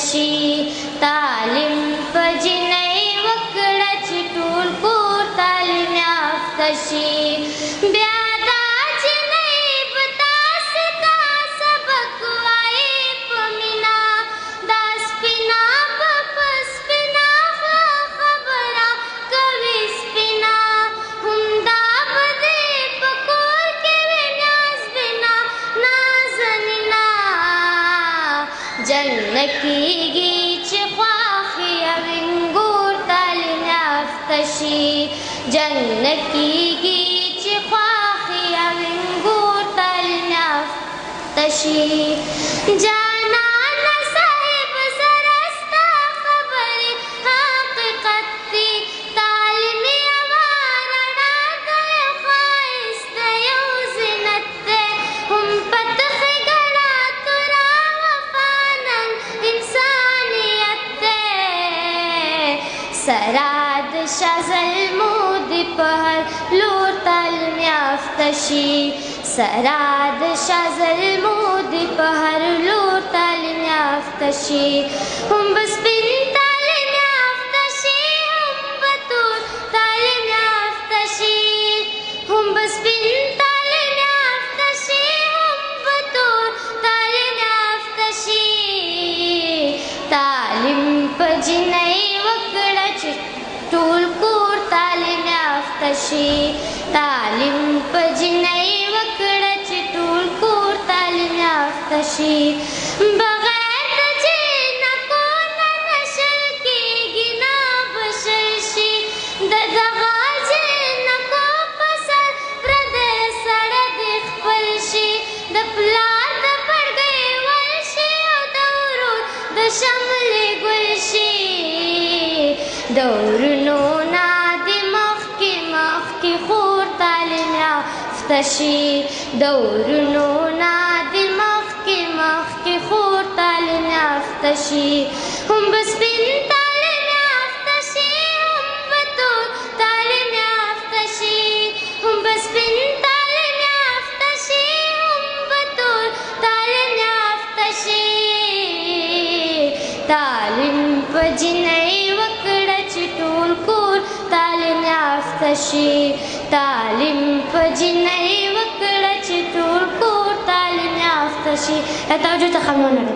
شي. تعلیم په جینۍ وکړه چې ټول کور تعلیم یافته شي. بیا دا جینۍ به تاسې ته سبق وایي په مینه، دا سپینه به په سپینه خبره کوي سپینه، همدا به دې په کور کې وي نیازبینه نازنینه. جنګ نه کېږي چې خواښې او انګور تعلیم یافته شي. جنګ نه کېږي چې خواښې او انګور تعلیم یافته شي. جانانه صاحب زره ستا خبرې حقیقت دي، تعلیم یوه رڼا ده، یو ښایست دی، یو زینت دی، هم په تخې ګڼه توره وفا ننګ انسانیت دی. سره د شاه زلمو دې په هر لور تعلیم یافته شي. سره د شاه زلمو دې په هر لور تعلیم یافته شي. هم به سپین تعلیم یافته شي، هم به تور تعلیم یافته شي، هم به سپین تعلیم یافته شي، هم به تور تعلیم یافته شي. تعلیم په جینۍ وکړه چې ټول کور تعلیم یافته شي. تعلیم په جینۍ وکړه چې ټول کور تعلیم یافته شي. بغیر د جینکو نه نشل کېږي نه به شل شي، د دغه جینکو په سر پردی سړی دې خپل شي، د پلار د پړګۍ ول شي او د ورور د شملې ګل شي. د ورونو نه دې مخکې مخکې خور تعلیم یافته شي. د ورونو نه دې مخکې مخکې خور تعلیم یافته شي. هم به سپین تعلیم یافته شي، هم به تور تعلیم یافته شي، هم به سپین تعلیم یافته شي، هم به تور تعلیم یافته شي. تعلیم په جینۍ وکړه چې ټول کور تعلیم یافته شي. تعلیم په جینۍ وکړه چې ټول کور تعلیم یافته شي. له توجه څخه مننه.